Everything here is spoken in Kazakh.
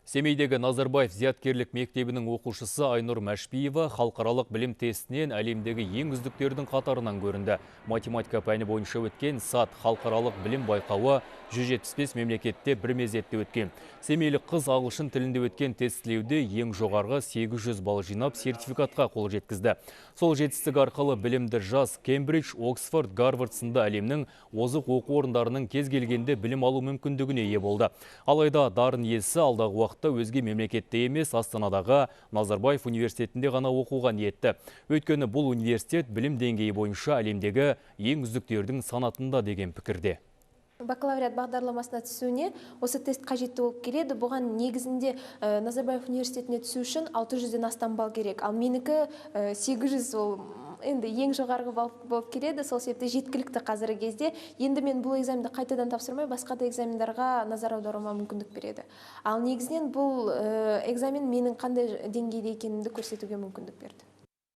Семейдегі Назарбаев зияткерлік мектебінің оқушысы Айнұр Мәшбиева халықаралық білім тестінен әлемдегі ең үздіктердің қатарынан көрінді. Математика пәні бойынша өткен САТ халықаралық білім байқауы 175 мемлекетте бір мезетте өткен. Семейлік қыз ағылшын тілінде өткен тестілеуде ең жоғарғы 800 балл жинап сертификатқа қол жеткізді. Сол жетістік арқылы білімді жас Кембридж, Оксфорд, Гарвард сынды әлемнің озық оқу орындарының кез келгенде білім алу мүмкіндігіне ие болды. Алайда дарын иесі алдағы уақытта өзге мемлекетте емес, Астанадағы Назарбаев университетінде ғана оқуға ниетті. Өйткені бұл университет білім деңгейі бойынша әлемдегі ең үздіктердің санатында деген пікірде. Бакалавриат бағдарламасына түсуіне осы тест қажетті болып келеді. Бұған негізінде Назарбаев университетіне түсу үшін 600-ден астам балл керек. Ал менікі 800, ол енді ең жоғарғы балл болып келеді. Сол себепті жеткілікті қазіргі кезде. Енді мен бұл экзаменді қайтадан тапсырмай, басқа да экзамендарға назар аударуыма мүмкіндік береді. Ал негізінен бұл экзамен менің қандай деңгейде екенімді көрсетуге мүмкіндік берді.